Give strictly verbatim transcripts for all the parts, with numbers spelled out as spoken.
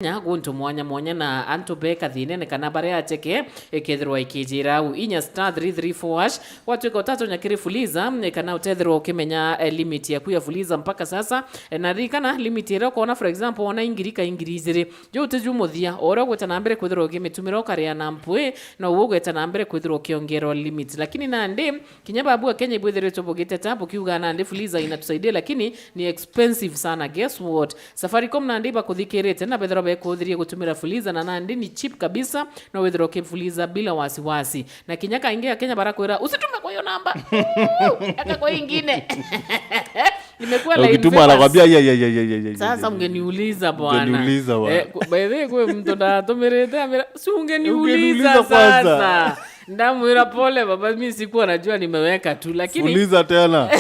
Kenya guntu mwanya mwanya na antu be kathinene kana baria acheke, ikethirwa ikijira au inya star three three four hash. Watwika utatonya kiri Fuliza, eh, kana utethirwa ukimenya, eh, limit yaku ya Fuliza mpaka sasa. Eh, na ririkana, limit iria ukona, for example, wona ingiri ka ingiri ijiri, juu ti ju muthia. O uria ugwita na mbere kwithirwa ukimitumira ukaria na mpwi, no uguo ugwita na mbere kwithirwa ukiongerwa limit. Lakini nandi, kinya babu Akenya ibwithiritwe bugiteta, bukiuga nandi Fuliza inatusaidia, lakini ni expensive sana. Guess what? Safaricom nandi bakuthikirite na bethirwa bekuthirie gutumira Fuliza, na nandi ni cheap kabisa, no withirwa ukifuliza bila wasiwasi. Na kinya kaingi Akenya barakwira, "Usitume kwa hiyo namba. Eka kwa ingine." Imekuwa laini. Ukituma famous. Anakwambia, "Ya, ya, ya, ya, ya, ya, ya, Sasa ya, ya." Ungeniuliza bwana. Ungeniuliza bwana. Eh, ku-, by the way, kwe mtu ndatumirite, amira, "Si ungeniuliza Ungeniuliza kwanza. Sasa." Ndamwira, "Pole baba, mi sikuwa najua, nimeweka tu." Lakini Fuliza tena.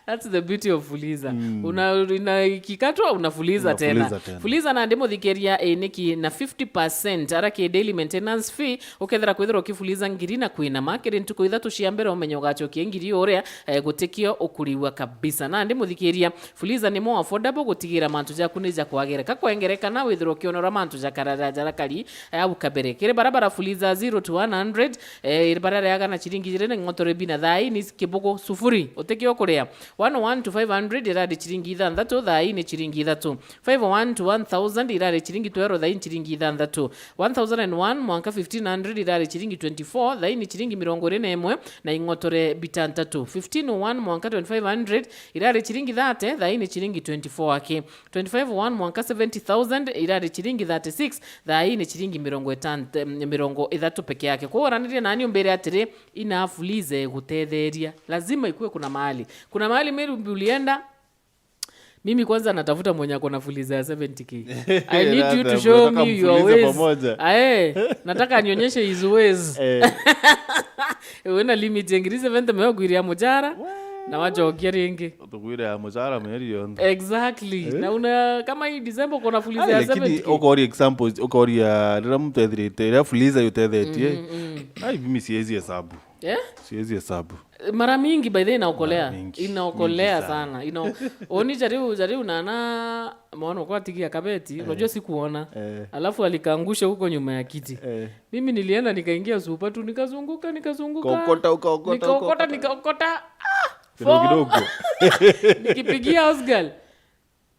That's the beauty of Fuliza. Mm. Una, una, ikikatwa, unafuliza tena. Unafuliza tena. Fuliza nandi muthikiria, eh, niki na fifty percent ara ki daily maintenance fee, ukethira kwithirwa ukifuliza ngiri na kwinama, kiri ntuku ithatu cia mbere umenye ugacokia ngiri uria, eh, gutikio ukuriwa kabisa. Nandi muthikiria, Fuliza ni more affordable gutigira mantu jaku ni ja kwagireka. Kwengerekana withirwa ukionora mantu ja kara-, ja-, jarakari, eh, au kabere. Kiri bara bara Fuliza zero to one hundred, eh, iri bara riaga na chiringi ijiri na ng'otore bina thaa ii ni kibugu sufuri. Utikio kuria. One oh one to five hundred irari chiringi ithanthatu, thaa ii ni chiringi ithatu. Five oh one to one thousand irari chiringi twero, thaa ii ni chiringi ithanthatu. One thousand and one mwanka fifteen hundred irari chiringi twenty-four, thaa ii ni chiringi mirongo iri na imwe na ing'otore bitantatu. Fifteen oh one mwanka twenty-five hundred irari chiringi thirty, thaa ii ni chiringi twenty-four aki. Twenty-five oh one mwanka seventy thousand irari chiringi thirty-six, thaa ii ni chiringi mirongo itano, mirongo ithatu peke yake. Kwa uranirie nani umbire atiri, ina Fuliza igutetheria. Lazima ikue kuna mahali. Kuna mahali maybe ulienda, mimi kwanza natafuta mwenye ako na Fuliza ya seventy K. I need you to Nataka show me your mfulize ways. Pamoja. Ae, nataka nionyeshe his ways. Eh. Wina limit ya ngiri seventy meogwiria mujara, na wacokia ringi. Tugwire ya mucara mieri yonthe. Exactly. Eh? Na una, kama hii December uko na Fuliza ya seventy K. Ai, lakini ukoria examples, ukoria riria mtu ethirite, riria Fuliza yutethetie. Mm, mm. Ai, mimi siwezi hesabu. Eh? Siwezi hesabu. Mara mingi by the way inaokolea. Mara mingi. Inaokolea sana. Ina-, oni jariu, jariu nana mwana kwa tigia kabeti, eh, unajua sikuona. Eh. Alafu alikangusha huko nyuma ya kiti. Eh. Mimi nilienda nikaingia supa tu, nikazunguka, nikazunguka. Kokota, ukaokota, nikaokota, ukaokota. Nikaokota. Ah! Kidogo kidogo. Nikipigia house girl.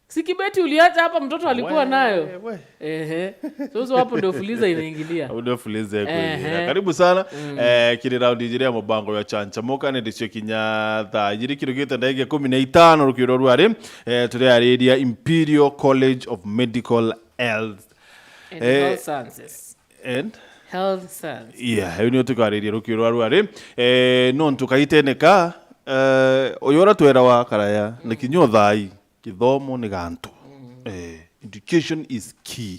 Si kibeti uliacha hapa, mtoto alikuwa nayo. We, we. Ehe. So, so hapo ndio Fuliza inaingilia. Hapo ndio Fuliza iko ingilia. Eh. Karibu sana. Mm. Eh, kiri raundi ijiri ya mubango ya Chanchamuka, ni ndicio kinya thaa ijiri kirugite ndagika ikumi na itano rukiuro rwari. Eh, turiariria Imperial College of Medical Health. And eh, Health Sciences. And? Health Science. Yeah, eu nio tukariria rukiuro rwari. Eh, nontu kaitene ka, eh, uyu uria twerawa karaya, na kinya uthai, kithomo ni gantu. Mm. Eh, education is key.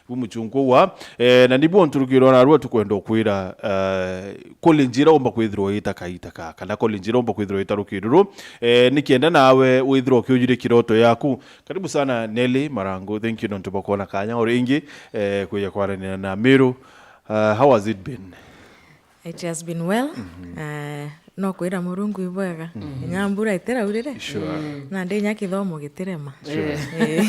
Bu muchunku wa, eh, na nibu nturukiro na rua tukwenda kwira, eh, college ira umba kwithirwa ita kaita ka, kana college ira umba kwithirwa ita rukiruru, eh, nikienda nawe withirwa ukiujire kiroto yaku. Karibu sana Nelly Marangu, thank you nontu bwa kuona kanya o ringi, eh, kuja kwaranira na Miru. Uh, how has it been? It has been well. Mhm. Eh, no kwira Murungu ibwega. Mhm. Inya mbura itiraurire. Sure. Mm. Na ndi inya kithomo gitirema. Sure. Eh. Eh.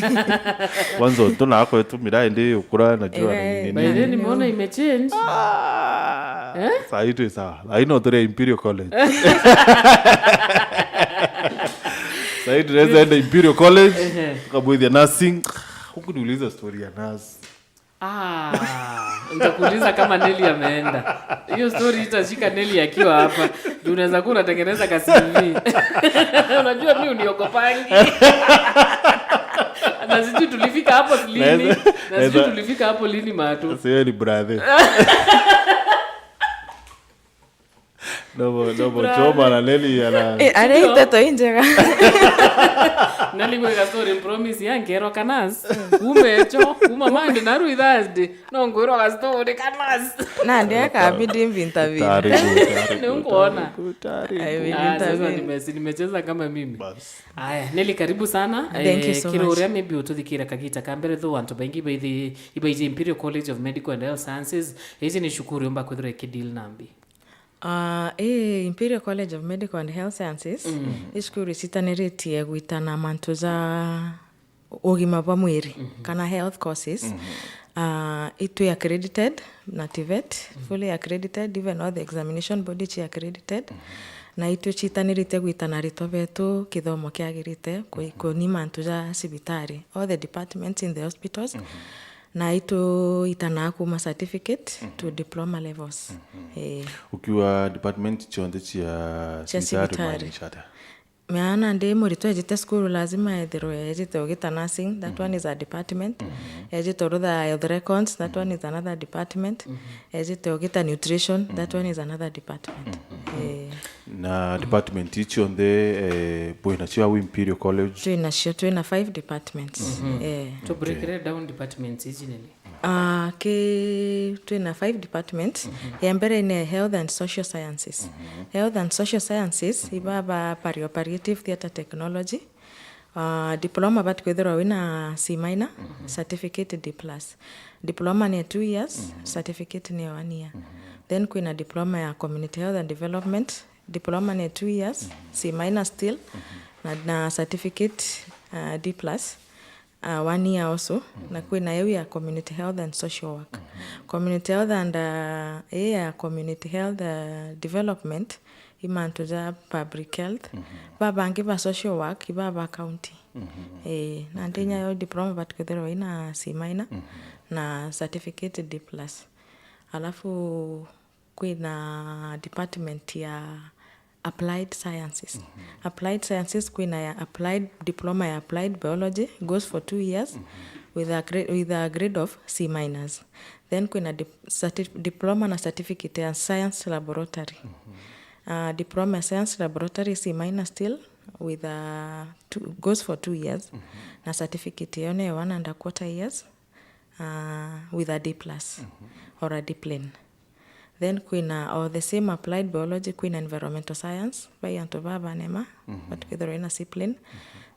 Kwanza tu na kwetu miraa indi ukura na jua na nini. By then nimeona imechange. Ah! Eh? Saa hii tu sawa. Saa hii no turi Imperial College. Saa hii tunaweza enda Imperial College, ehe, tukabwithia nursing. Huku niuliza story ya nurse. Ah, nitakuuliza kama Nelly ameenda. Hiyo story itashika Nelly akiwa hapa. Juu unaweza kuwa unatengeneza ka C V. Unajua mimi uniogopangi. Na sijui tulifika hapo lini. Naweza, na sijui naweza tulifika hapo lini, Matu. Sio ni brother. Nobo, nobo, choma na Nelly ana. Eh, ari ndio. Nteto injega. Nelly gwega story promise ya ngero kanas. Kume cho, kuma Monday na rui Thursday. No ngwirwa ga story kanas. Na ndi akabidi mbintabi. Tari, tari, ni unkuona. Tari. I will intervene. Ah, sasa nime-, nimecheza kama mimi. Bas. Aya, Nelly, karibu sana. Thank you so much. Eh, kiri uria maybe ututhikira kagita ka mbere, though antu baingi baithi-, ibaiji Imperial College of Medical and Health Sciences. Iji ni cukuru yomba kwithirwa ikideal na mbi? Ah, ii, Imperial College of Medical and Health Sciences, mm, i cukuru icitaniritie gwitana mantu ja ugima bwa mwiri, kana health courses, ah, itwi accredited na TVET, fully accredited, even all the examination body chi accredited. Na itwi chitanirite gwitana aritwa betu kithomo kiagirite ku-, kuni mantu ja cibitari, all the departments in the hospitals. Na itwitanaa kuma certificate to diploma levels. Eh. Ukiuga department cionthe cia Cia cibitari, cibitari. Umaanisha atia? Maana ndi muritwa ejite cukuru, lazima ethirwe ejite ugita nursing, that one is a department. Ejite urutha health records, that one is another department. Ejite ugita nutrition, that one is another department. Eh. Na department icio nthe, eh, bwinacio au Imperial College? Twinacio, twina five departments. Eh. To break it down, departments ici nini? Ah, ki, twina five departments. Ya mbere ni health and social sciences. Health and social sciences, ibaba paleo-, palliative theatre technology. Ah, diploma bati kwithirwa wina C minor, certificate D plus. Diploma ni two years, certificate ni one year. Then kwina diploma ya community health and development. Diploma ni two years, C minor still, na, na certificate, ah, D plus. Ah, one year also, na kwina iu ya community health and social work. Community health and, ah, ii ya community health, ah, development, i mantu ja public health. Babangi ba social work, iba ba county. Eh, na ndinya yo diploma bati kwithirwa ina C minor na certificate D plus. Alafu kwina department ya applied sciences. Applied sciences kwina ya applied, diploma ya applied biology, goes for two years with a grade, with a grade of C minus. Then kwina dip-, certi-, diploma na certificate ya science laboratory. Uh, diploma ya science laboratory C minus still with a two, goes for two years. Na certificate iyo ni one and a quarter years, uh, with a D plus or a D plain. Then kwina, or the same applied biology, kwina environmental science, bai antu baba nema, bati kwithirwa ina C plain.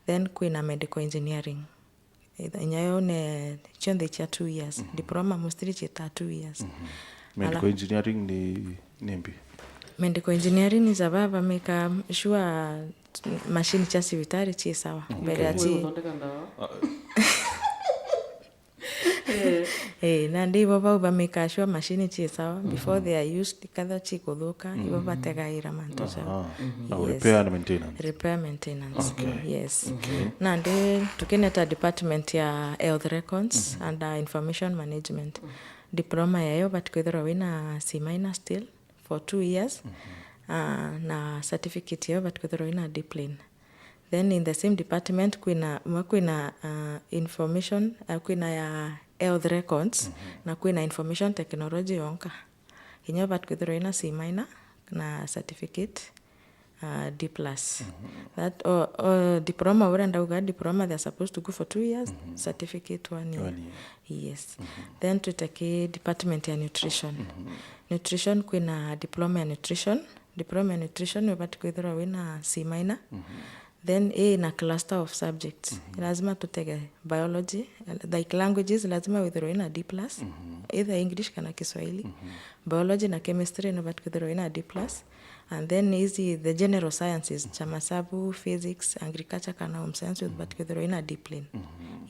Then kwina medical engineering. Itha-, inya yo ne, cionthe cia two years. Diploma mostly ciita two years. Medical engineering ni, ni mbi? Medical engineering ni ja baba make sure machine cia cibitari ci sawa. Mbere ya ci- Eh, nandi ibo bau ba make sure machine ci sawa before they are used, ikatha cikuthuka, ibo bategaira mantu jau. Na repair and maintenance. Repair maintenance. Okay. Yes. Nandi tukineta department ya health records and, uh, information management. Diploma yayo bati kwithirwa wina C minus still for two years, uh, na certificate yayo bati kwithirwa wina D plain. Then in the same department kwina, mwa kwina, uh, information, uh, kwina ya health records, na kwina information technology yonka. Inya bati kwithirwa ina C minor na certificate, uh, D plus. That, or, or diploma, uria ndauga diploma, they are supposed to go for two years, certificate one year. One year. Yes. Then twite ki department ya nutrition. Nutrition kwina diploma ya nutrition. Diploma ya nutrition ubati kwithirwa wina C minor. Then ina cluster of subjects. Lazima tutege biology, like languages, lazima withirwe wina D plus, either English kana Kiswahili. Biology na chemistry nubati kwithirwa wina D plus. And then ici the general sciences, cha masabu, physics, agriculture kana home science, ubati kwithirwa wina D plain.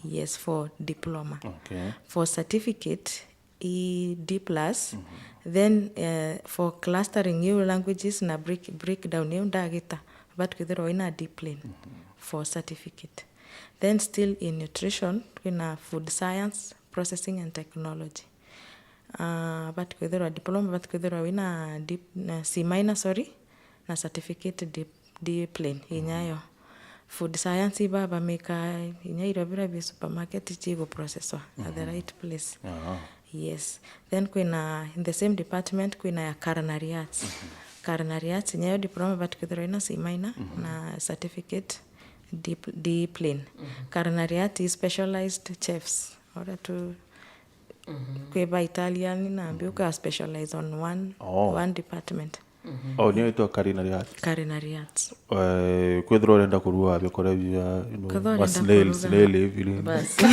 Yes, for diploma. Okay. For certificate, i D plus. Then, eh, for clustering iu languages na break-, breakdown iu ndagita, bati kwithirwa wina D plain for certificate. Then still in nutrition, twina food science, processing and technology. Ah, bati kwithirwa diploma, bati kwithirwa wina D-, na C minor, sorry, na certificate D, D plain, inya yo. Food science iba bamika inya irio biria bi supermarket cigu processwa at the right place. Yes. Then kwina, in the same department, kwina ya culinary arts. Culinary arts, inya yo diploma, bati kwithirwa ina C minor na certificate D, D plain. Culinary arts is specialized chefs. Ora tu kwi ba Italian na mbi uka specialize on one, one department. Oh, niyo itwa culinary arts. Culinary arts. Eh, kwithirwa urenda kurua bikoria bia, you know, snail, snail hivi. Basi.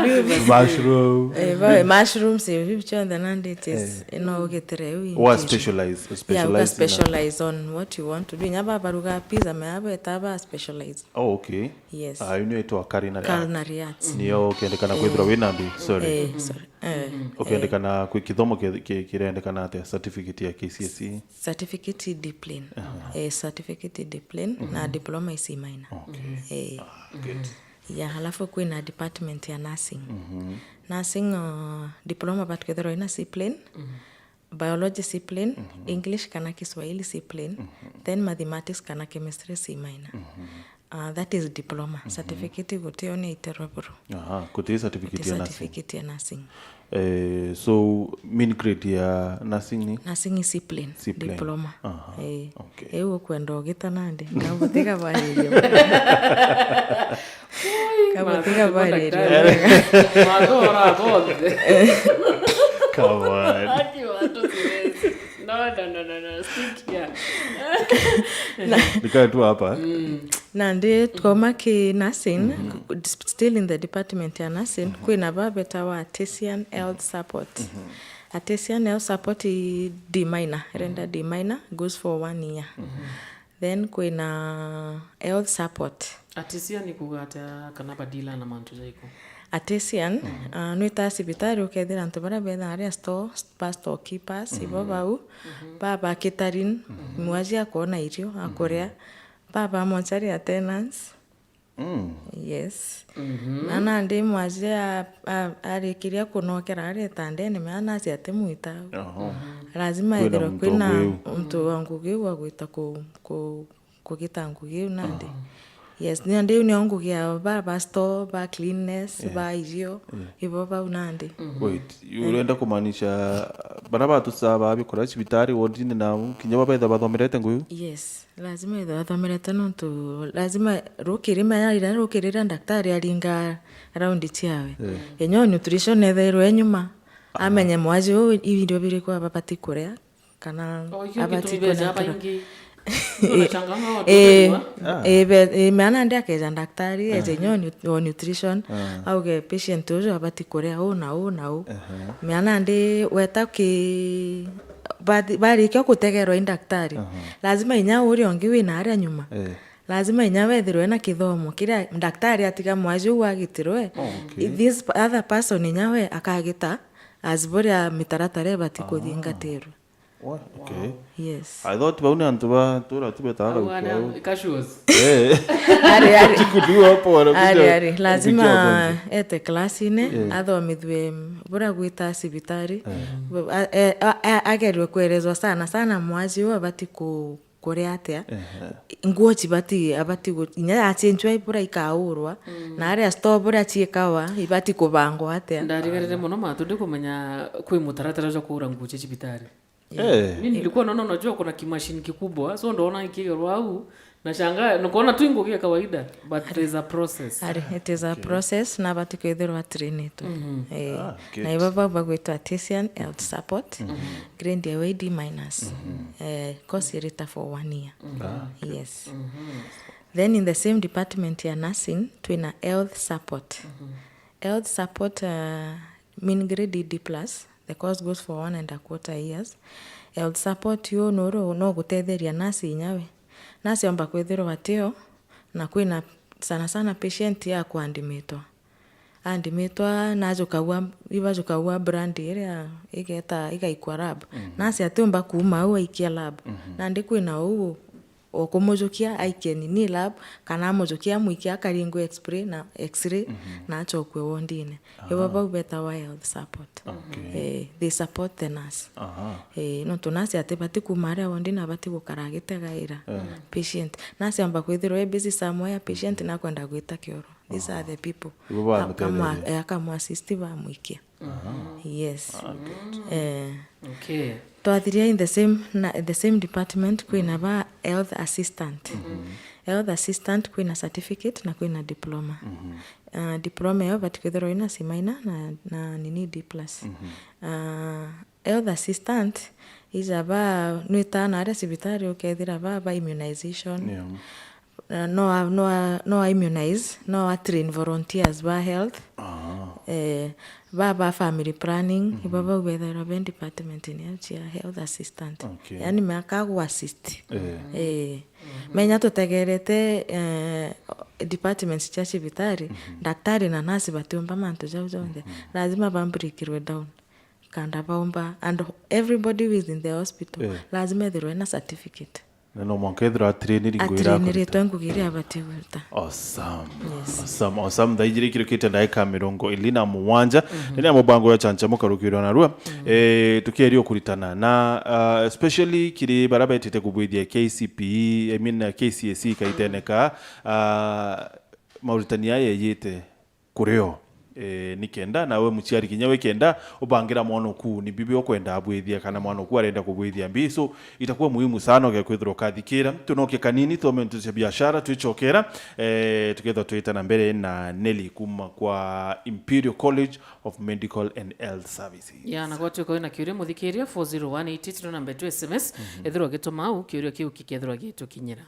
Biu bi-, Mushroom. Eh, bawe mushrooms, eh, biu bionthe nandi it is, eh, no ugitire u. Wa specialize, Yeah, uga specialize in a- specialize on what you want to do. Inya babaruga pizza, mea beta ba specialize. Oh, okay. Yes. Ah, yu nio itwa culinary. Culinary arts. Nio ukendekana kwithirwa wina ndi, sorry. Eh, sorry. Eh. Ukendekana kwi kithomo ki- ki- kirendekana atia, certificate ya K C S E? Certificate discipline. Eh, certificate discipline na diploma is minor. Okay. Eh. Good. Ya, halafu kwina department ya nursing. Nursing, uh, diploma but kwithirwa ina discipline. Biology discipline, English kana Kiswahili discipline, then mathematics kana chemistry C minor. Uh, that is diploma. Certificate gutio ni iterwa buru. Aha, kuti certificate ya nursing. Certificate ya nursing. Eh, so mean grade ya nursing ni? Nursing is discipline, Discipline. Diploma. Aha, Eh. Okay. Eu ukwenda ugita nandi, ngabutiga baririo. Ngabutiga baririo. Mathora bonthe. Come on. Aki watu siwezi. No, no, no, no, no. Stick here. Nikaa tu hapa. Nandi twoma ki nursing, still in the department ya nursing, kwina babeta wa artisan health support. Artisan health support i D minor, renda D minor, goes for one year. Then kwina health support. Artisan ni kuga atia kana badila na mantu jaiku? Artisan, ah, nwita cibitari ukethira antu baria bethaa aria store, ba store keepers, ibo bau, baba catering, mwaji akona irio, akuria, baba mortuary attendants. Mm. Yes. Na nandi mwaji a- a- arikiria kunokera aria itandene, mea nasi atimwita au. Aha. Lazima Kwina ethirwe muntu kwina wa ngugi u. muntu wa ngugi u agwita ku- ku- kugita ngugi u nandi. Yes, nandi u nio ngugi ya ba ba store, ba cleanliness, ba irio, ibo bau nandi. Wait, urenda kumaanisha bara batusaa babikora cibitari wodini nao kinya babetha bathomerete ngugi u? Yes, lazima ethirwe athomerete nontu lazima rukiri menya riria rukiri riria daktari aringa raundi ciawe. Inya o nutrition ethairwe e nyuma, amenye mwaji uu irio biriku ababati kuria, kana Oh, ikio abati gitumi beja kunenkerwa. baingi. Ndio nachanganga watu Eh, wengi wa- eh, be- eh, meana ndi akeja daktari eje nyo nu- wa nutrition, auge patient uju abati kuria uu na uu na uu. Meana ndi weta ki bathi- barikia gutegerwa i daktari, lazima inya uria ungi wina aria nyuma, Eh. lazima inya wethirwe na kithomo kiria daktari atiga mwaji uu agitirwe, Okay. this other person inya we akagita as buria mitaratara ibati kuthingatirwa. Wa- Okay. Yes. I thought bau ni antu ba tura tu betaga Au gukea ana u. cashews. Eh. Ari, ari. Chikudu hapo wanakuja Ari, ari. kupikia Lazima kwanza. ete class-ini, athomithue buria gwita cibitari. A- e- a- a- agerwe kuerezwa sana sana mwaji uu abati ku- kuria atia. Nguo cibati abati gu- inya acienjwa buria ikaurwa, na aria store buria ciikawa ibati kubangwa atia. Ndarigarire muno matu ndi kumenya kwi mutaratara jwa kuura nguo cia cibitari. Eh. Mi nilikuwa naona, unajua kuna kimashini kikubwa, so ndaona ikigerwa au, na shanga nikaona tu ngugi ya kawaida, but there's a process. Ari, it is a process, na abati kwithirwa atrainitwe. Eh, Ah, good. Na ibo bau bagwitwa artisan health support, grade ya D minus. Eh, course irita for one year. Yes. Then in the same department ya nursing, twina health support. Health support, uh, mean grade D plus, the course goes for one and a quarter years. Health support yu nuru no gutetheria nurse inyawe. Nurse omba kwithirwa atio, na kwina sana sana patient ya kwandimitwa. Andimitwa najukagua, ibajukagua brand iria igeta igaikwa lab. Nurse atiumba kuuma au aikia lab. Nandi kwina uu o kumujukia aikie nini lab, kana amujukia amwikie akaringwe x-ray na x-ray, na achokue wondine. Ibo bau betawa health support. Eh, they support the nurse. Eh, nontu nurse atibati kuuma aria wondine, abati gukara agitegaira patient. Nurse amba kwithirwa e busy somewhere, patient nakwenda gwita kioro. These are the people. Ibo bamutetheria. Akamwa- eh, akamu assist bamwikia. Yes. Eh, Okay. twathiria in the same, na, the same department kwina ba health assistant. Health assistant kwina certificate na kwina diploma. Uh, diploma iyo bati kwithirwa ina C minor na, na nini D plus. Uh, health assistant ija ba nwita na aria cibitari ukethira ba ba immunization. Yeah. Uh, no a- no a- no a immunize, no a train volunteers ba health. Ah. Eh, ba, ba family planning, ibo bau bethairwa be department-ini ya cia health assistant. Okay. Yaani makagu assist. Eh. Eh. Menya tutegerete, eh, departments cia cibitari, daktari na nurse batiumba mantu jau jonthe. Lazima bamburikirwe down. Kanda baumba, and everybody who is in the hospital, eh, lazima ethirwe na certificate. Na no mwanka ethirwa atrainiri ngugi iria atrainiritwe ngugi iria abati gwita. Awesome. Yes. Awesome, awesome. Thaa ijiri ikirukite ndaika mirongo iri na mugwanja. Riria mubango ya chancha mukarukirwa narua. Eh, tukierio kuritana. Na, uh, especially kiri bara betite kubwithia K C P E, I mean, uh, K C S E kaiteneka, uh, mauritani aya yeyite kurio. Eh, ni kenda nawe muciari kinya wi kenda ubangira mwana uku ni bibi ukwenda abwithia kana mwana uku arenda kubwithia mbi. So, itakuwa muhimu sana ugekwithirwa ukathikira. Tunoke kanini, tuome ntu cia biashara, twicokera, eh, tukethwa twita na mbere na Nelly kuma kwa Imperial College of Medical and Health Services. Ya, na gwatuika wina kiuria, muthikiria, four zero one eight eight no namba tu S M S, ethirwa ugituma au, kiuria kiu gikethirwa gitukinyira.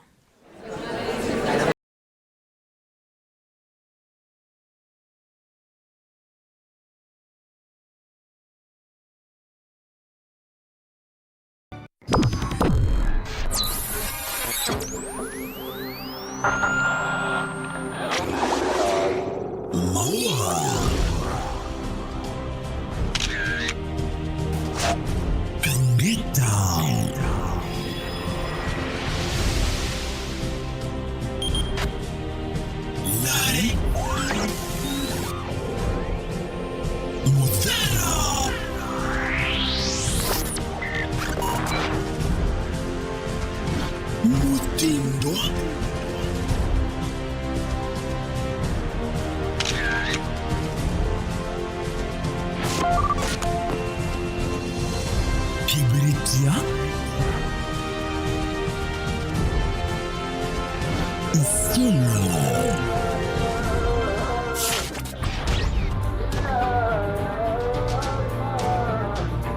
Maua. Kangita. Nari. Muthara. Mutindo. Kibiritia. Isiolo.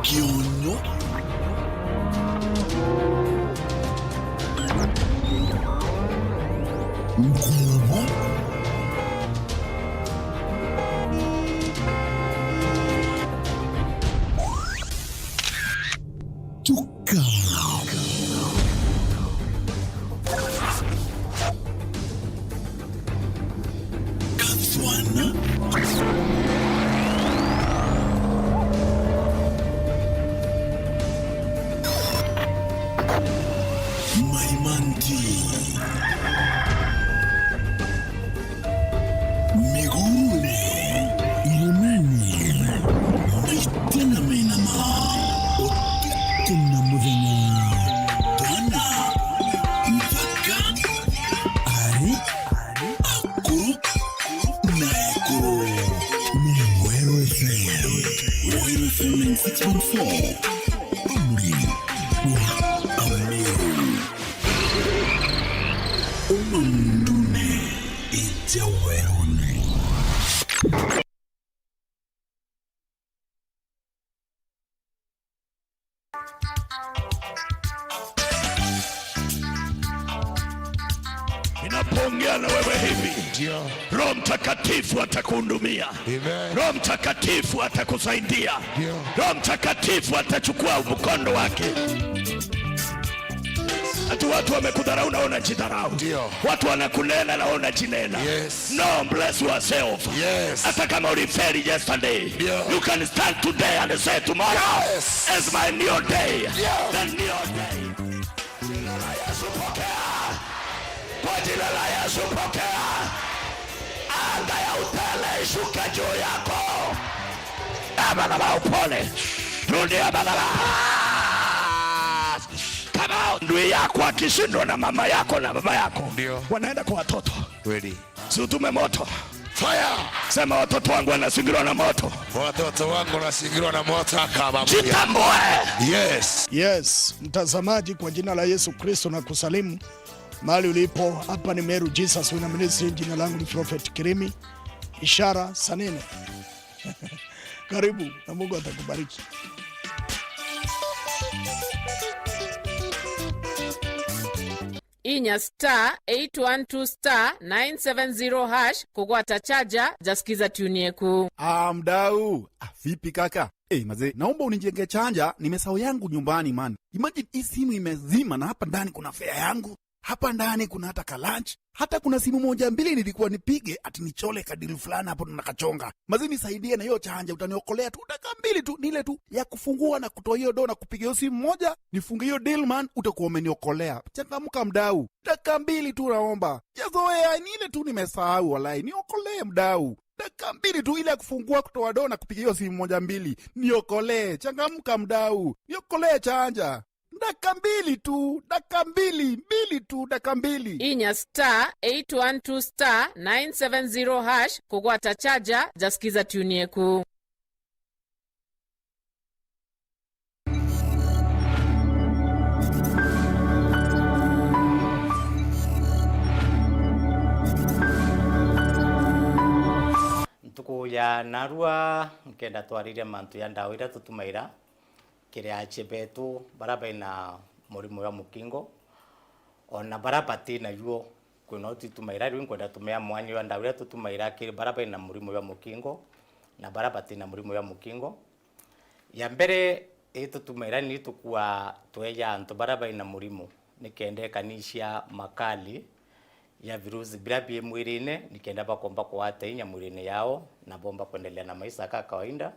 Kionyo. Nkubo. Tuka. Kathwana. Maimanti. Migurune, irimani, maita na menama, utuku na muthenya, twana, nthaka, ari, akuru, na ekuru. Ni Weru F M. Weru F M ninety-six point four. Rumuri rwa Ameru. Uma mundune, ija werune. Ninapoongea na wewe hivi, ndio, Roho Mtakatifu atakuhudumia. Amen. Roho Mtakatifu atakusaidia. Ndio. Roho Mtakatifu atachukua mkondo wake. Ati watu wamekudharau na wewe unajidharau. Ndio. Watu wanakunena na wewe unajinena. Yes. No, bless yourself. Yes. Hata kama ulifeli yesterday, ndio, you can stand today and say tomorrow, yes, is my new day. Ndio. The new day. Jina la Yesu pokea. Kwa jina la Yesu pokea. Anga ya utele ishuke juu yako. Madhabahu pole. Rudia madhabahu. Kama ndui yako akishindwa na mama yako na baba yako, ndio, wanaenda kwa watoto. Kweli. Si utume moto. Fire. Sema, "Watoto wangu wanazingirwa na moto." Watoto wangu wanazingirwa na moto, aka baba. Jitambue. Yes. Yes, mtazamaji, kwa jina la Yesu Kristo na kusalimu mahali ulipo. Hapa ni Meru Jesus Wina Ministry. Jina langu ni Prophet Kirimi. Ishara saa nne. Karibu na Mungu atakubariki. inya star eight one two star nine seven zero hash kugwata chaja ja Skiza Tune Yeku. Ah, mdau. Ah, vipi kaka? Eh, mazee, naomba unijenge chaja, nimesahau yangu nyumbani, man. Imagine hii simu imezima na hapa ndani kuna fare yangu. Hapa ndani kuna hata ka lunch. Hata kuna simu moja mbili nilikuwa nipige ati nichole ka deal fulani hapo na kachonga. Mazee, nisaidie na hiyo chaja, utaniokolea tu dakika mbili tu, ni ile tu ya kufungua na kutoa hiyo do na kupiga hiyo simu moja, nifunge hiyo deal, man, utakuwa umeniokolea. Changamka mdau. Dakika mbili tu naomba. Jazoea, ni ile tu nimesahau walai. Niokolee mdau. Dakika mbili tu ile ya kufungua, kutoa do na kupiga hiyo simu moja mbili. Niokolee. Changamka mdau. Niokolee chaja. Dakika mbili tu, dakika mbili, mbili tu, dakika mbili. Inya star eight one two star nine seven zero hash kugwata chaja ja Skiza Tune Yeku. Ntuku ya narua, nkenda twariria mantu ya ndawa iria tutumaira kiri achie betu baria baina murimo jwa mukingo, ona baria bati najuo. Kwina utu itumaira, riu nkwenda tumea mwanya jwa ndawa iria tutumaira kiri baria baina murimo jwa mukingo na baria bati na murimo jwa mukingo. Ya mbere, ii tutumaira ni tukua tweja antu baria baina murimo, nikenda ikanisia makali ya virusi biria bi mwirine, nikenda bakomba kugwata inya mwirine yao na bomba kuendelea na maisha ka kawaida.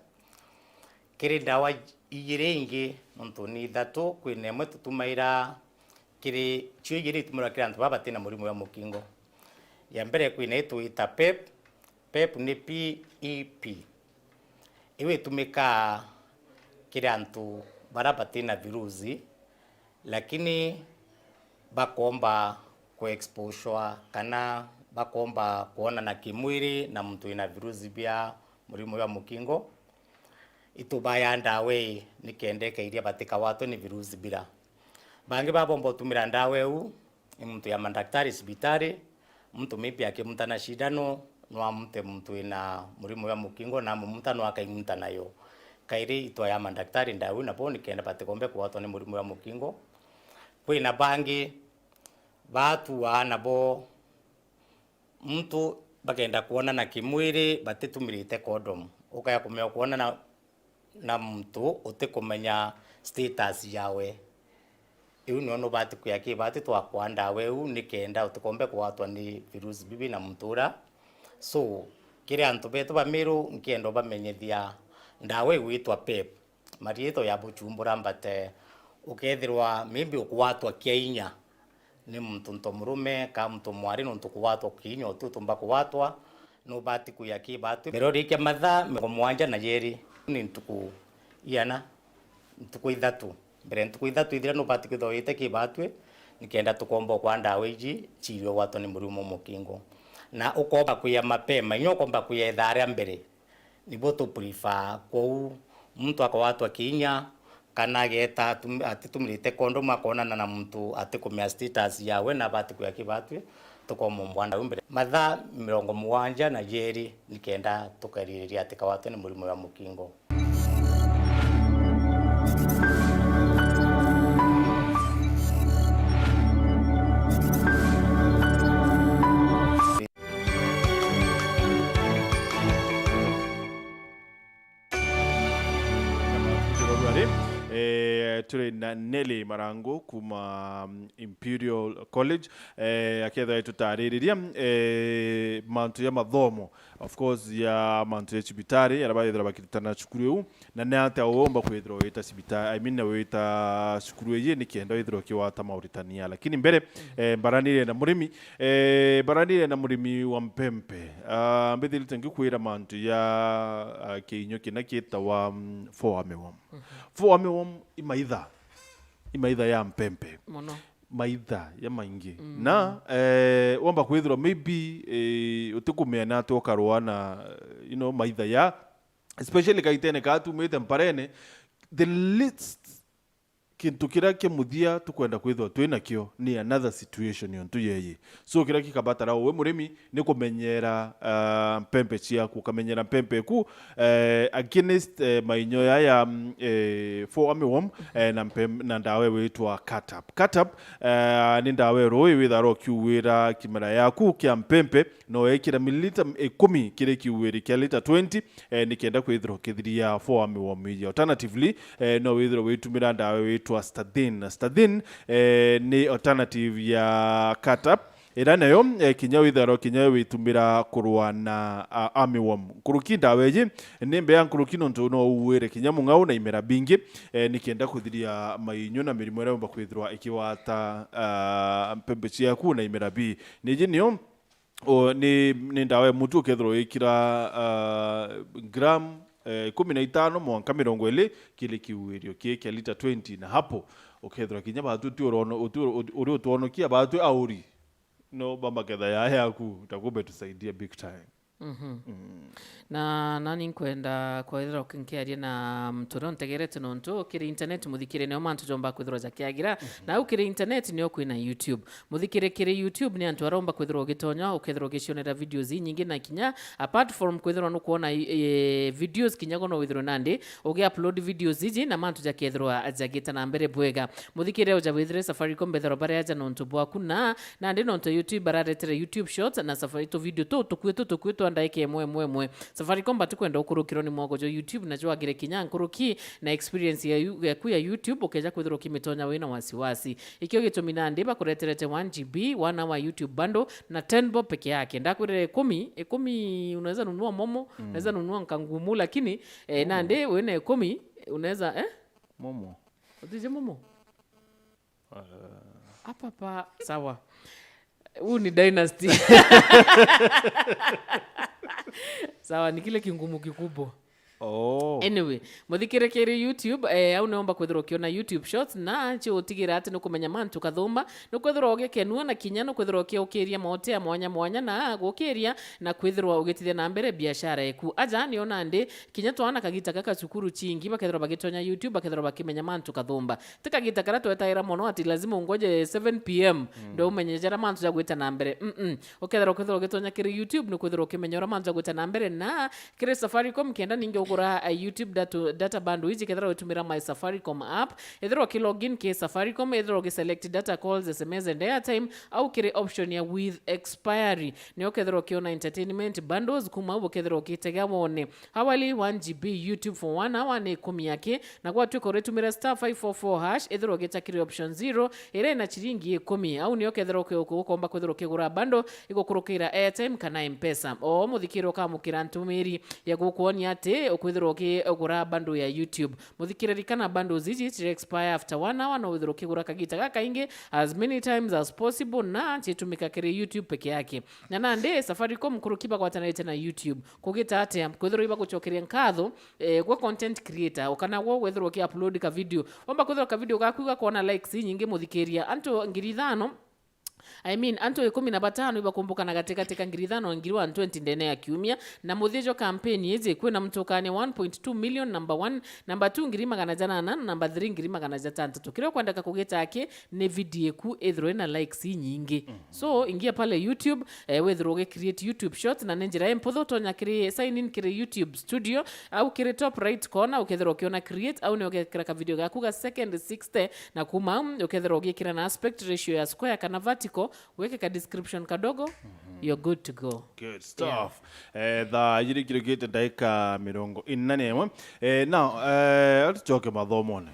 Kiri ndawa ijiri ingi, nontu ni ithatu, kwina imwe tutumaira kiri, cio ijiri itumairwa kiri antu baba batina murimo jwa mukingo. Ya mbere, kwina itwita pep. Pep ni P E P. Iu itumikaa kiri antu baria batina virusi, lakini bakomba kuexposure kana bakomba kwonana kimwiri na muntu wina virusi bia murimo jwa mukingo. Itubaya ndawa ii nikenda ikairia batikawatwe ni virusi bira. Bangi babomba utumira ndawa iu ni muntu ya mandaktari cibitari, muntu maybe akimutana cindano, no amute muntu wina murimo jwa mukingo, na amumuta no akaimuta nayo. Kairi itwaya mandaktari ndawa iu nabo nikenda batikombe kugwatwa ni murimo jwa mukingo. Kwina bangi batuaa nabo muntu bakenda kwonana kimwiri batitumirite condom. Ukaya kumenya kwonana na muntu utikumenya status yawe. Iu nio nubati kuya kibati twakwa ndawa iu nikenda utikombe kugwatwa ni virusi bibi na muntu uria. So, kiri antu betu ba Miru, nkenda ubamenyithia ndawa igwitwa pep. Mariitwa ya buchumbura mbate, ukethirwa maybe ukugwatwa kia inya ni muntu ntomurume ka muntu mwari, nontu kugwatwa kiinya uti utumba kugwatwa, nubati kuya kibatwi. Mbere urikia mathaa mirongo mugwanja na jeri ni ntuku iana, ntuku ithatu. Mbere ntuku ithatu ithira nubati kwithirwa wite kibatwi, nikenda tukomba ukwa ndawa iji ciirio gwatwa ni murimo mukingo. Na ukomba kuya mapema, inya ukomba kuya ithaa ria mbere. Nibo tu prefer. Kwou muntu akagwatwa kiinya, kana ageeta atum-, atitumirite condom, akoonana na muntu atikumenya status yawe, na abati kuya kibatwi, tukomumbwa ndawa mbere mathaa mirongo mugwanja na jeri, nikenda tukaririria atikagwatwe ni murimo jwa mukingo. Eh, turi na Nelly Marangu kuma, mm, Imperial College, eh, akethira itutaririria, eh, mantu ya mathomo, of course, ya mantu ya cibitari, aria barethira bakirutana cukuru iu, na ni atia uumba kwithirwa wita cibitari, I mean, wita cukuru iji, nikenda withirwa ukiwata mauritania. Lakini mbere, eh, mbaranire na murimi, eh, mbaranire na murimi wa mpempe. Ah, mbithirite ngikwira mantu ya, ah, kiinyo kina kiitawa, mm, four army worm. Mhm. Four army worm i maitha, i maitha ya mpempe. Mono. Maitha ya maingi. Mm. Na, eh, womba kwithirwa maybe, eh, utikumenya ati ukarwa na, you know, maitha ya, especially kaitene ka tumite mparene, the least kintu kiria kia muthia tukwenda kwithirwa twi nakio ni another situation yontu yeyi. So, kiria gikabatara uwe murimi ni kumenyera, ah, mpempe ciaku, ukamenyera mpempe eku, eh, against, eh, mainyo yaya, mm, eh, four army worm, eh, na mpem-, na ndawa iwitwa Catap. Catap, eh, ni ndawa iru iwitharwa ukiuwira kimera yaku kia mpempe, no wekira mililita ikumi kiri kiuwiri kia lita twenty, eh, nikenda kwithirwa ukithiria four army worm iji. Alternatively, eh, no withirwe witumira ndawa iwitwa Stadin. Stadin, eh, ni alternative ya Catap, ira nayo, eh, kinya withirwa kinya witumira kurwa na, ah, army worm. Nkuruki ndawa iji ni mbea nkuruki nontu no uwire kinya mung'au na imera bingi, eh, nikenda kuthiria mainyu na mirimo iria yumba kwithirwa ikiwata, ah, mpembe ciaku na imera bi. Niji nio, o, ni, ni ndawa ya mutu ukethirwa wikira, ah, gram, eh, ikumi na itano mwanka mirongo iri kiri kiuwirio kii kia lita twenty, na hapo ukethirwa kinya batwi ti urono-, uti uri utwonokia, batwi auri no ba maketha ya yaku, takumbe tusaidia big time. Mhm. Mm. Na nani nkwenda kwithirwa nkiaria na muntu uria untegerete, nontu kiri internet, muthikire, nio mantu jomba kwithirwa jakiagira. Mhm. Na au kiri internet nio kwina YouTube. Muthikire, kiri YouTube ni antu aromba kwithirwa ugitonya, ukethirwa ugicionera videos inyingi, na kinya apart from kwithirwa nukwona, eh, videos, kinya gono withirwe nandi ugi upload videos iji na mantu jakethirwa jagita na mbere bwega. Muthikire, uja withire Safaricom bethirwa bari aja nontu bwaku, na nandi nontu YouTube bararetere YouTube Shorts na Safari tu video tu tukui tu tukui twa ndaika imwe imwe imwe. Safaricom batikwenda ukurukirwa ni mwago jwa YouTube na jwagire kinya nkuruki na experience ya yu-, yaku ya YouTube ukeja kwithirwa ukimitonya wina wasiwasi. Ikio gitumi nandi bakureterete one G B, one hour YouTube bundle na ten bob peke yake. Ndakwirire ikumi, ikumi unaweza nunua momo, mm, unaweza nunua nkangumu, lakini, eh, momo, nandi wina ikumi unaweza, eh? Momo. Utije momo? Ah. Hapa pa, sawa. Huu ni dynasty. Sawa, ni kile kingumu kikubwa. Oh. Anyway, muthikire kiri YouTube, eh, au niomba kwithirwa ukiona YouTube Shorts, na nchi utigira ati nukumenya mantu kathumba, nukwithirwa ugikenua na kinya nukwithirwa ukiukiria maotea mwanya mwanya na gukiria na kwithirwa ugitithia na mbere biashara eku. Aja niona ndi kinya twana kagita gaka cukuru chingi bakethirwa bagitonya YouTube, bakethirwa bakimenya mantu kathumba. Ti kagita karia twetaira mono ati lazima ungoje seven p m, mm, ndo umenye jaria mantu jagwita na mbere. Mm-mm. Ukethirwa, ukethirwa ugitonya kiri YouTube, nukwithirwa ukimenya uria mantu jagwita na mbere, na kiri Safaricom, kenda ningi ugura, eh, YouTube data, data bundle iji, kethirwa witumira My Safaricom app, ethirwa uki login ki Safaricom, ethirwa ugi select data, calls, S M S and airtime, au kiri option ya with expiry, nio ukethirwa ukiona entertainment bundles, kuma au ukethirwa ukitega wone. Hourly, one G B YouTube for one hour ni ikumi yake, na gwatuika uritumira star five four four hash, ethirwa ugita kiri option zero, iria ina chiringi ikumi. Au nio kethirwa uki-, uki-, ukomba kwithirwa ukigura bundle igukurukira airtime kana M-Pesa. O muthikiri ukamukira ntumiri ya gukwonia ati ukwithirwa ukigura bundle ya YouTube. Muthikiri, ririkana bundles iji chiri expire after one hour, no withirwa ukigura kagita gakaingi, as many times as possible, na chitumika kiri YouTube peke yake. Na nandi Safaricom nkuruki bagwatanirite na YouTube. Kugita atia? Kwithirwa ibagucokeria nkatho, eh, gwe content creator, ukana gwe gwithirwa uki upload ka video. Womba kwithirwa ka video gaku gakona likes inyingi, muthikiria, antu ngiri ithano, I mean, antu ikumi na batano ibakumbukana gatigati ka ngiri ithano na ngiri one twenty ndene ya kiumia, na muthia jwa campaign iji kwina mtukania one point two million, number one, number two ngiri magana janana, na number three ngiri magana jatantatu. Kiria ukwendeka kugita aki ni video eku ithirwe na likes inyingi. Mhm. So, ingia pale YouTube, eh, wethirwa ugi create YouTube Shorts, na ni njira imputhu utonya kiri, sign in kiri YouTube Studio, au kiri top right corner, ukethirwa ukiona create, au ni ugekira ka video gaku ga second sixty, na kuma au, ukethirwa ugikira na aspect ratio ya square kana vertical, weke ka description kadogo, mhm, you're good to go. Good stuff. Eh, thaa ijiri kirukite ndaika mirongo ina na imwe. Eh, now, eh, tucoke mathomone.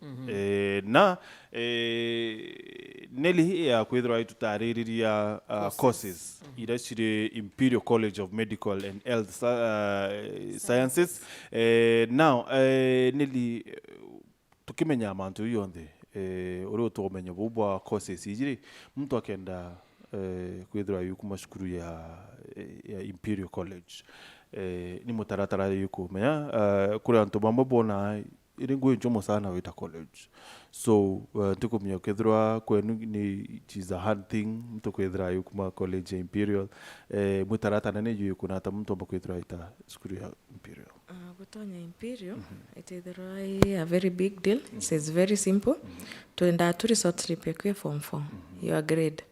Mhm. Eh, na, eh, Nelly ya kwithirwa itutaririria, uh, courses, courses, mhm, iria ciri Imperial College of Medical and Health Sci-, uh, Sciences. Eh, now, eh, Nelly, eh, tukimenya mantu iu yonthe, eh, uria utumenyo buu bwa courses iji ri, muntu akenda, eh, kwithirwa yukuma cukuru ya, ya Imperial College, eh, ni mutaratara yukumenya, eh, kuri antu bamwe bona iri ngugi nchomo sana wita college. So, uh, ntikumenya ukethirwa kwenu ni, it is a hard thing, ntukwithira yukuma college ya Imperial. Eh, mwitaratara ni yuku na ata muntu omba kwithirwa aita cukuru ya Imperial? Ah, gutonya Imperial, itithirwa i a very big deal. It's very simple. Twendaa tu resort trip yaku ya form four, your grade.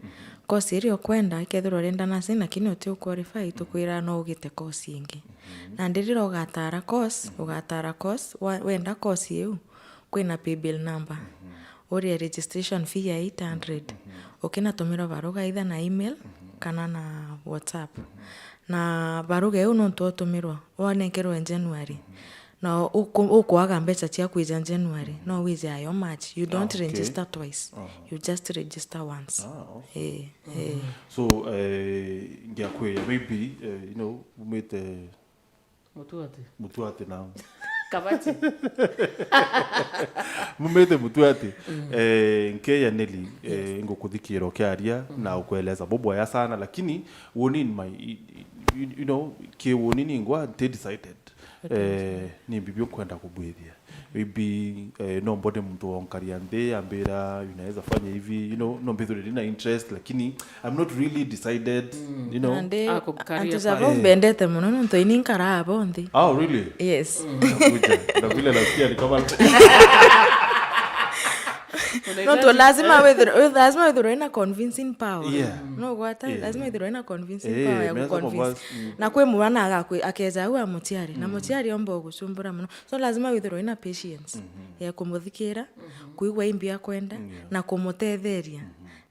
Course iria ukwenda, ikethirwa urenda nursing, lakini uti u qualify, tukwira no ugite course ingi. Nandi riria ugatara course, ugatara course, wa-, wenda course iu, kwina paybill number. Urie registration fee ya eight hundred. Ukinatumira baruga either na email kana na WhatsApp. Na baruga iu nontu utumirwa, wanenkerwe January. Na uku-, ukwaga mbeca cia kwija January, no wije ayo March. You don't Ah, okay. register twice. You just register once. Ah, okay. Eh, eh. So, eh, ngiakwia, maybe, eh, you know, umite Mutuati. Mutuati now. Kabati. Mumite Mutuati. Eh, nkeya Nelly, eh, ngukuthikiira ukiaria na ukueleza buboya sana, lakini woni in my, you, you know, ki woni ningwa nti decided. Eh, ni mbibi ukwenda kubwithia. Maybe, eh, no mbone muntu onkaria nthi, ambira, "Unaweza fanya hivi," you know, no mbithire ndina interest, lakini I'm not really decided, you know. Nandi Ako career antu jabo path. Mbendete muno nontu ini nkaraa bo nthi. Oh, really? Yes. Nakuja. Na vile nasikia ni kama Nontu lazima withirwe, lazima withirwe na convincing power. Yeah. No gwata, Yeah. lazima withirwe na convincing Eh, power ya me some of kuconvince. Us, mm. Na kwi mwana agakwi-, akeja au a muciari, na muciari omba gucumbura muno. So lazima withirwe na patience ya kumuthikira, kuigua imbi akwenda, Yeah. na kumutetheria,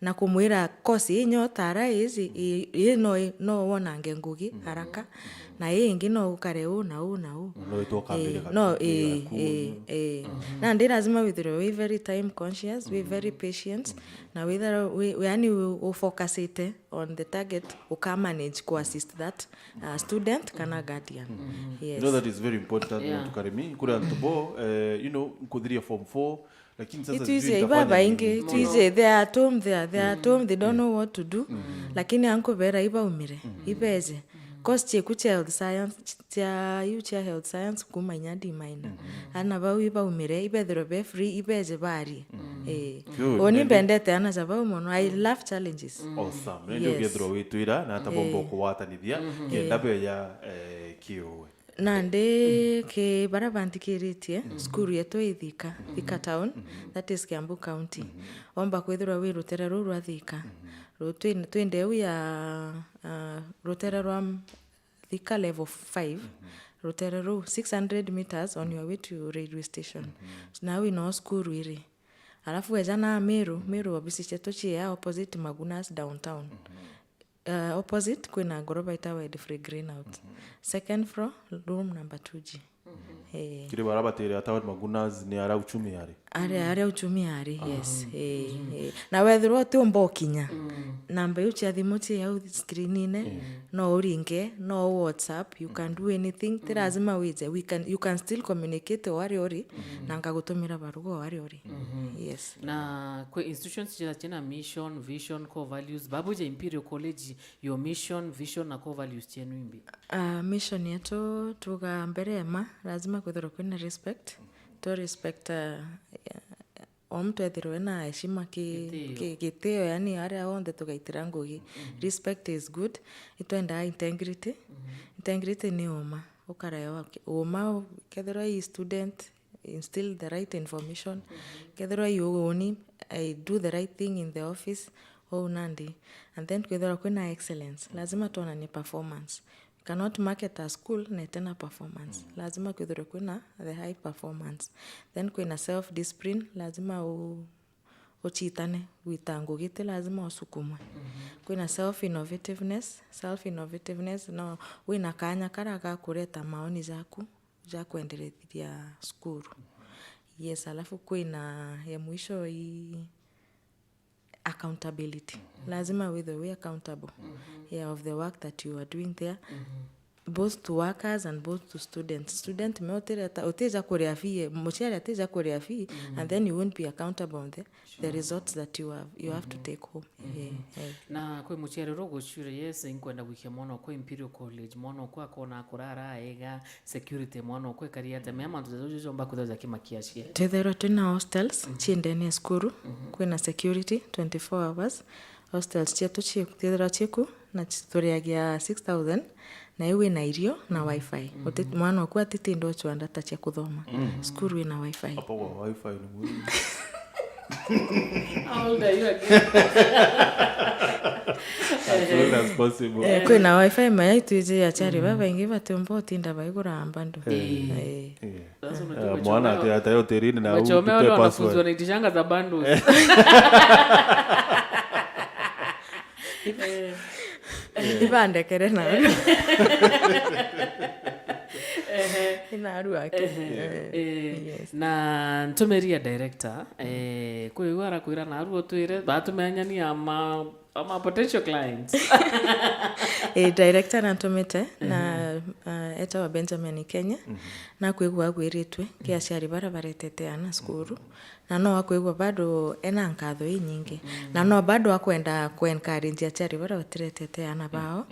na kumwira course inyo tara iji, i, i no, no wonange ngugi haraka, na ii ingi no ukare uu na uu na uu. No itwe ukambire Eh, kabisa no, kwira eh, kuu. Eh, eh. Nandi lazima withirwe wi very time conscious, wi very patient, na withirwe wi, wi, yani u, ufocusite on the target, ukamanage ku assist that, uh, student kana guardian. Yes. You know that is very important, Yeah. Muntu Karimi. Kuri antu bo, eh, you know, nkuthiria form four, lakini sasa sijui itwije nitafanya iba nini. Ingi, itwije they are at home, they are, they are at home, they don't know what to do. Lakini ankubera ibaumire, ibeje. Course cieku cia health science, cia, iu cia health science kuma inya D minor. Ana bau ibaumire, ibethirwe be free, ibeje barie. Eh. Good. Oni mbendete ana ja bau mono. I love challenges. Awesome. Nindi Yes. ukethirwa witwira na ata bomba Eh. Ukugwatanithia, kenda beya, eh, kiuwe. Nandi ki bara banthikiritie, cukuru yetu i Thika, Thika town, that is Kiambu County. Omba kwithirwa wi rutere ruu rwa Thika. Ru-, twi-, twinde eu ya, ah, rutere rwa Thika level five, rutere ruu, six hundred meters on your way to railway station. So, nau ino cukuru iri. Alafu weja na Meru, Meru ofisi cietu cia opposite Magunas downtown. Uh, opposite kwina ngoroba itawa Edfrey Green Out. Second floor, room number two G. Eh. Kiri bara batire atawa Magunas ni ara uchumi ari. Ari, ari uchumi ari, yes. Eh, eh. Na wethirwa uti umba ukinya. Namba iu cia thimu ci au screen-ine, no uringe, no WhatsApp, you can do anything. Ti lazima wije. We can, you can still communicate o ari uri, na ngagutumira baruga o ari uri. Yes. Na kwi institutions cia, ciina mission, vision, core values. Babu ja Imperial College, your mission, vision na core values cienu imbi? Ah, mission yetu tuga mbere ya ma, lazima kwithirwa kwina respect. To respect, ah, o muntu ethirwe na heshima ki, Gitio. Ki, gitio, yani aria onthe tugaitira ngugi. Respect is good. Itwendaa integrity. Integrity ni uma. Ukara yo, uma, kethirwa i student, instill the right information. Kethirwa i uguni, I do the right thing in the office. Ou nandi. And then kwithirwa kwina excellence. Lazima tuonanie performance. You cannot market a school na itena performance. Lazima kwithirwe kwina the high performance. Then kwina self discipline, lazima u-, uchitane gwita ngugi, ti lazima usukumwe. Kwina self innovativeness, self innovativeness no wina kanya kara ga kureta maoni jaku ja kwenderethiria cukuru. Yes, alafu kwina ya mwisho i accountability. Lazima withwe wi accountable, yeah, of the work that you are doing there. both to workers and both to students. Student me utireta, utija kuria fee, muciari atija kuria fee, and then you won't be accountable on the, the results that you have, you have to take home. Eh, eh. Na kwi muciari uria uguciuria, yes, inkwenda gwikia mwana okwa Imperial College, mwana okwa akona kurara ega, security mwana okwa ikari atia, mea mantu jaja jomba kwithirwa jakimakia aciari. Twithirwa twina hostels ci ndene ya cukuru, kwina security twenty-four hours. Hostels cietu ci-, ciithirwa ciku na ci-, turiagia six thousand, na iu ina irio na wifi. Uti-, mwana oku atitinda ocua data cia kuthoma. Cukuru ina wifi. Hapo kwa wifi ni muhimu. How old are you again? As soon as possible. Eh, kwina wifi maya itwiji aciari babaingi batiumba utinda baigura bundle. Eh. Eh. Eh, mwana ati atae hotelini na Machome wale wanafunzi wanaitishanga za bundles. Ibandekere na inaru ake. Eh, na ntumiria director, eh, kwi u arakwira naru utwire batumenyania ama ama potential clients. Eh, director nantumite na, uh, etawa Benjamin Kenya, nakwigua agwiritwe ki aciari bara baretete ana cukuru, na no akwigua bado ena nkatho inyingi, na no bado akwenda ku encourage aciari bara batiretete ana bao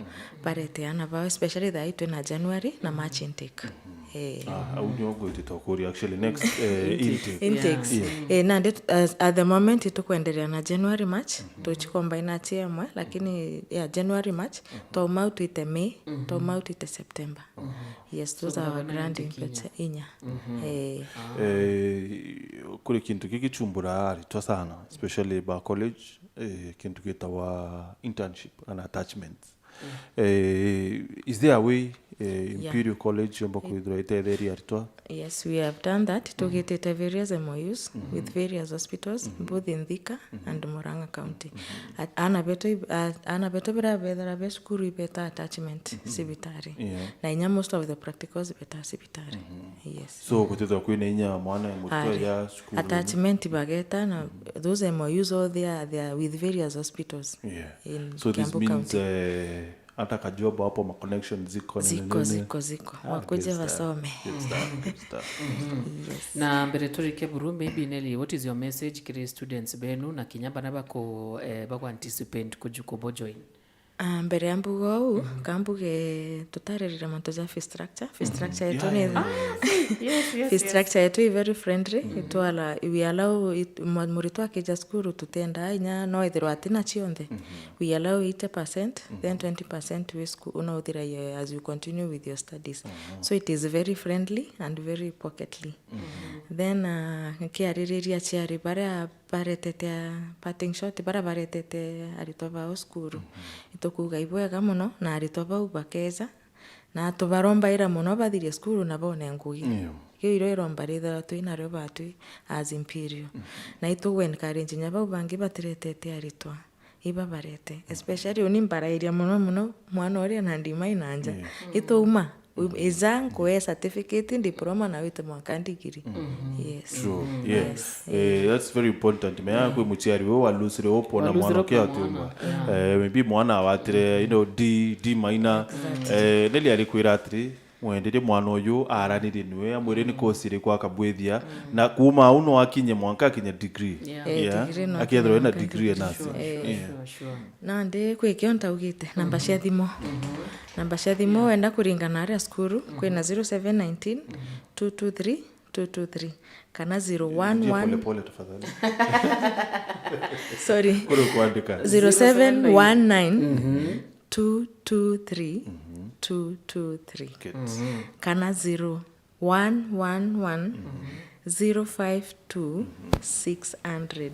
barete ana bao, especially thaa ii twina January na March intake. Eh. Ah, au nio ngwitite ukuria actually next, eh, intake. Intakes. Yeah. Eh, nandi tu-, as, at the moment tukwenderea na January, March, tuchicombine achi amwe, lakini, yeah, January, March, twauma au twite May, twauma au twite September. Yes, those are our grand intake inya. Eh. Eh, kuri kintu gigichumbura aritwa sana, especially ba college, eh, kintu gitawa internship and attachments. Eh, is there a way, eh, Imperial College yomba kwithirwa itetheria aritwa? Yes, we have done that. Tugitite various M O Us with various hospitals, both in Thika and Murang'a County. At-, ana betu ib-, a-, ana betu bira bethira be cukuru ibeta attachment cibitari. Yeah. Na inya most of the practicals ibeta cibitari. Yes. So, kutithwa kwina inya mwana mutwe ya cukuru. Attachment bageta na those M O Us all they are, they are with various hospitals. Yeah. In Kiambu County. So this means, eh, hata Kajoba hapo ma connections ziko na ziko, nini? Ziko, ziko. Ah, wakuje wasome. Good stuff, good stuff. Yes. Na mbere turike buru, maybe Nelly, what is your message kiri students benu na kinya bana bako, eh, bako anticipate kujuko bo join? Ah, mbere ya mbuga uu, kambuge tutaririre mantu ja fee structure. Fee structure yetu ni, fee structure yetu i very friendly. Itwala, we allow it, mwa-, muritwa akija cukuru tutiendaa inya no ithirwa atina cionthe. We allow eighty percent, then twenty percent wi sku-, no uthiragia as you continue with your studies. So it is very friendly and very pocketly. Then, ah, nkiaririria aciari baria baretete a parting shot, baria baretete aritwa bao cukuru. Itukuuga ibwega mono, na aritwa bau bakeja, na tubarombaira mono bathirie cukuru na bone ngugi. Kiu irio iromba rithirwa twinario batwi as Imperial. Na itugu encourage inya bau bangi batiretete aritwa, ibabarete. Especially uni mbarairia mono mono mwana uria na ndima ina nja. Ituuma, Ija nkuee certificate, diploma na wite mwanka degree. Yes. Sure. Yeah. Yes. Eh, that's very important. Mea kwi muciari we walusire upona mwana ukia atiumba. Eh, maybe mwana awatire, you know, D, D minor. Eh, Nelly arikwira atiri, mwenderie mwana uyu aranirie niwe, amwire ni course iriku akabwithia, na kuma au no akinye mwanka akinye degree. Yeah. Eh, degree no akethirwa ena degree enasi. Sure, sure, sure. Nandi kwi kio ntaugite, namba cia thimu. Namba cia thimu wenda kuringana aria cukuru, kwina zero seven nineteen, two two three, two two three, kana zero one one. Pole pole tafadhali. Sorry. Kuri kuandika. Zero seven one nine, two two three, two two three. Kana zero one one one, zero five two, six hundred.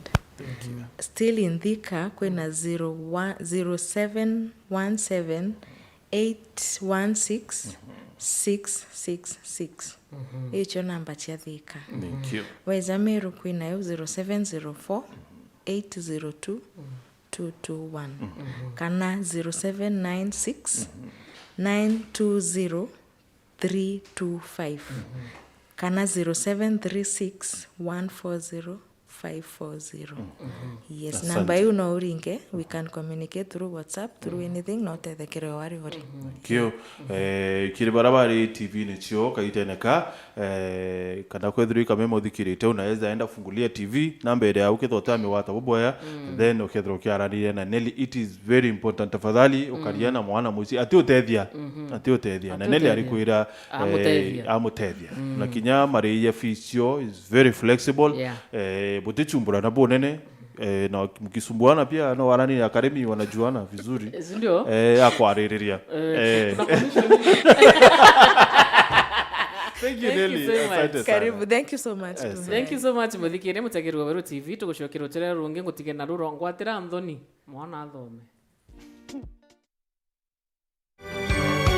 Still in Thika, kwina zero one, zero seven one seven, eight one six, six six six. Icio namba cia Thika. Thank you. Weja Meru kwinayo zero seven zero four, eight zero two, two two one. Kana zero seven nine six, nine two zero, three two five, kana zero seven three six, one four zero, five four zero. Yes, asante. Namba iu no uringe, we can communicate through WhatsApp, through anything, no utethekere o ari ori. Kio, eh, kiri bara bari T V ni cio kaitene ka, eh, kana kwethirwa ikameme uthikirite, unaweza enda fungulia T V, namba iria ukethirwa utamigwata bubwea, then ukethirwa ukiaranire na Nelly. It is very important. Tafadhali, ukaria na mwana muci, ati utethia, ati utethia. Na Nelly ari kwira, eh, amutethia. Na kinya mariia fees cio is very flexible. Yeah. Eh, butichumbura na bunene. Eh, na mkisumbuana pia, no warani na Karemi wanajuana vizuri. Eh, si ndio? Eh, akwaririria. Eh, eh. Kuna commission. Thank you, Nelly. Thank you so much. Asante sana. Karibu. Thank you so much. Yes. Thank you so much, muthikire mutegeri wa Weru T V. Tugucokera utere rungi, ngutige na ruro ngwatira nthoni. Mwana athome.